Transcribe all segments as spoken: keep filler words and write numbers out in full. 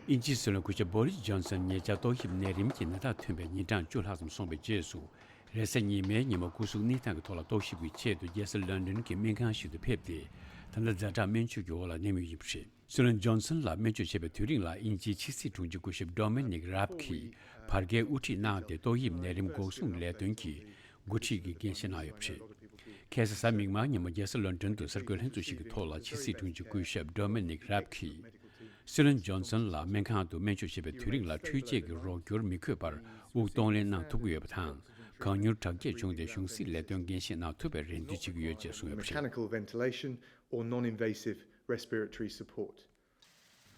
དབྱིན་ཇིའི་སྲིད་བློན་སྐུ་ཞབས་བྷོ་རིས་ཇོན་སན་ཉེ་ཆར་ཏོག་དབྱིབས་ནད་རིམས་ཀྱི་ནད་རྟགས་ཐོན་པའི་ཉིན་གྲངས་བཅུ་ལྷག་ཙམ་སོང་བའི་རྗེས་སུ། རེས་གཟའ་ཉི་མའི་ཉིན་མོ་སྐུ་གཟུགས་གནས་སྟངས་ཀྱི་ཐོག་ལ་ལྟོགས་ཞིབ་ཀྱི་ཆེད་དུ་རྒྱལ་ས་ལོན་ཌོན་གྱི་སྨན་ཁང་ཞིག་ཏུ་ཕེབས་ཏེ། ད་ལྟ་ཛ་དྲག་སྨན་བཅོས་ཀྱི་འོག་ལ་གནས་མུས་ཡིན་པ་རེད། སྲིད་བློན་ཇོན་སན་ལ་སྨན་བཅོས་བྱས་པའི་དུས་རིང་ལ་དབྱིན་ཇིའི་ཕྱི་སྲིད་དྲུང་ཆེ་སྐུ་ཞབས་ཌོ་མི་ནིག་རབ་ཀྱིས་བར་བརྒལ་དབུ་ཁྲིད་གནང་སྟེ་ཏོག་དབྱིབས་ནད་རིམས་འགོག་སྲུང་ལས་དོན་གྱི་འགོ་ཁྲིད་ཀྱི་འགན་བཞེས་གནང་ཡོད་པ་རེད། ཁ་སང་གཟའ་མིག་དམར་ཉིན་མོ་རྒྱལ་ས་ལོན་ཌོན་དུ་གསར་འགོད་ལྷན་ཚོགས་ཤིག་གི་ཐོག་ལ་ཕྱི་སྲིད་དྲུང་ཆེ་སྐུ་ཞབས་ཌོ་མི་ནིག་རབ་ཀྱིས། སྲིད་བློན་ཇོན་སན་ལ་སྨན་ཁང་དུ་སྨན་བཅོས་བྱེད་པའི་དུས་རིང་ལ་འཕྲུལ་ཆས་ཀྱི་རོགས་སྐྱོར་མི་དགོས་པར་དབུགས་གཏོང་ལེན་གནང་ཐུབ་ཀྱི་ཡོད་པ་དང་། གང་མྱུར་དྲག་སྐྱེད་བྱུང་སྟེ་གཞུང་སྲིད་ལས་དོན་འགན་བཞེས་གནང་ཐུབ་པའི་རེ་འདུན་བྱེད་ཀྱི་ཡོད་ཅེས་གསུངས་ཡོད་པ་རེད། Mechanical ventilation or non-invasive respiratory support.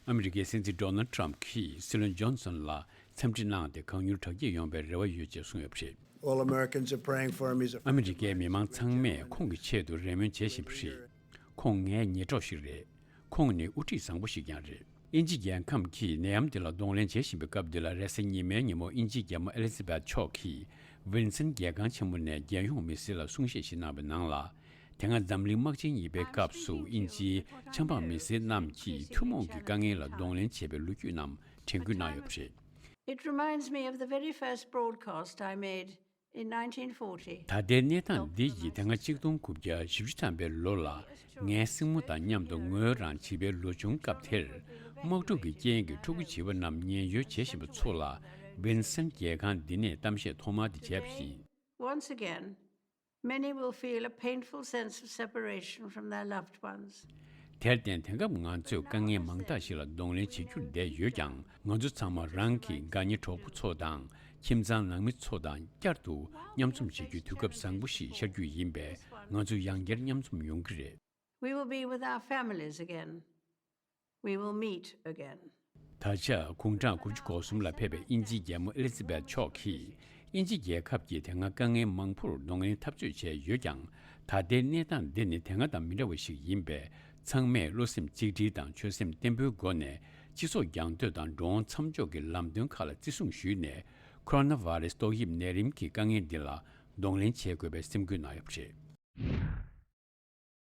ཨ་མི་རི་ཀའི་སྲིད་འཛིན་ཌོ་ནལ་ཊམ་གྱིས་སྲིད་བློན་ཇོན་སན་ལ་འཚམས་འདྲི་གནང་སྟེ་གང་མྱུར་དྲག་སྐྱེད་ཡོང་བའི་རེ་བ་ཡོད་ཅེས་གསུངས་ཡོད་པ་རེད། All Americans are praying for him. He's a ཨ་མི་རི་ཀའི་མི་མང་ཚང་མས་ཁོང་གི་ཆེད་དུ་རེ་སྨོན་བྱེད་བཞིན་པ་རེད། ཁོང་ངའི་ཉེ་གྲོགས་ཤིག་རེད། ཁོང་ནི་དབུ་ཁྲིད་བཟང་པོ་ཞིག་ཀྱང་རེད། དབྱིན་ཇི་རྒྱལ་ཁམས་ཀྱིས་ནད་ཡམས་འདི་ལ་གདོང་ལེན་བྱེད་བཞིན་པའི་སྐབས་འདི་ལ་རེས་གཟའ་ཉི་མའི་ཉིན་མོ་དབྱིན་ཇིའི་རྒྱལ་མོ་ཨེ་ལི་ཛ་བེད་མཆོག་གིས་ཝིན་སན་རྒྱལ་ཁང་ཆེན་མོ་ནས་རྒྱལ་ཡོངས་མི་སེར་ལ་གསུང་བཤད་ཞིག་གནང་བའི་ནང་ལ། དེ་སྔ་འཛམ་གླིང་དམག་ཆེན་གཉིས་པའི་སྐབས་སུ་དབྱིན་ཇིའི་ཆབ་འབངས་མི་སེར་རྣམས་ཀྱིས་ཐུན་མོང་གི་དཀའ་ངལ་ལ་གདོང་ལེན་བྱས་པའི་ལོ་རྒྱུས་རྣམས་དྲན་སྐུལ་གནང་ཡོད་པ་རེད། It reminds me of the very first broadcast I made in nineteen forty. ད་ལྟའི་གནས་སྟངས་འདི་ཡིས་དེ་སྔ་ཆིག་སྟོང་དགུ་བརྒྱ་བཞི་བཅུ་ཐམ་པའི་ལོ་ལ། ངའི་སྲིང་མོ་དང་མཉམ་དུ་ངོས་རང་བྱིས་པའི་ལོ་ཆུང་སྐབས་དེར། དམག་འཁྲུག་གི་རྐྱེན་གྱིས་ཕྲུ་གུ་བྱིས་པ་རྣམས་ཉེན་གཡོལ་བྱེད་བཞིན་པ་ཚོ་ལ། ཝིན་སན་རྒྱལ་ཁང་འདི་ནས་གཏམ་བཤད་ཐོག་མ་དེ་བྱས་པ་ཡིན། Once again, many will feel a painful sense of separation from their loved ones. དེར་བརྟེན་དེང་སྐབས་ང་ཚོས་དཀའ་ངལ་མང་དག་ཞིག་ལ་གདོང་ལེན་བྱེད་རྒྱུར་བསྡད་ཡོད་ཀྱང་། ང་ཚོ་ཚང་མ་རང་གི་དགའ་ཉེ་གྲོགས་པོ་ཚོ་དང་ཁྱིམ་ཚང་ནང་མི་ཚོ་དང་བསྐྱར་དུ་མཉམ་འཛོམས་བྱེད་རྒྱུའི་དུས་སྐབས་བཟང་པོ་ཞིག་ཤར་རྒྱུ་ཡིན་པས། ང་ཚོ་ཡང་བསྐྱར་མཉམ་འཛོམས་ཡོང་གི་རེད། We will be with our families again. We will meet again. ད་ཆ་དགུང་གྲངས་དགུ་བཅུ་གོ་གསུམ་ལ་ཕེབས་པའི་དབྱིན་ཇིའི་རྒྱལ་མོ་ཨེ་ལི་ཛ་བེད་མཆོག་གིས། དབྱིན་ཇི་རྒྱལ་ཁབ་ཀྱིས་དེ་སྔ་དཀའ་ངལ་མང་པོར་གདོང་ལེན་འཐབ་རྩོད་བྱས་ཡོད་ཀྱང་། ད་ལྟའི་གནས་སྟངས་འདི་ནི་དེ་སྔ་དང་མི་འདྲ་བ་ཞིག་ཡིན་པས། ཚང་མས་བློ་སེམས་གཅིག་སྒྲིལ་དང་ཆོད་སེམས་བརྟན་པོའི་སྒོ་ནས། སྤྱི་ཚོགས་རྒྱང་སྡོད་དང་འགྲོ་འོང་མཚམས་འཇོག་གི་ལམ་སྟོན་ཁག་ལ་བརྩི་སྲུང་ཞུས་ནས། ཁོ་རོ་ན་བྷ་རེ་སི་ཏོག་དབྱིབས་ནད་རིམས་ཀྱི་དཀའ་ངལ་འདི་ལ་གདོང་ལེན་བྱེད་དགོས་པའི་སེམས་འགུལ་གནང་ཡོད་པ་རེད།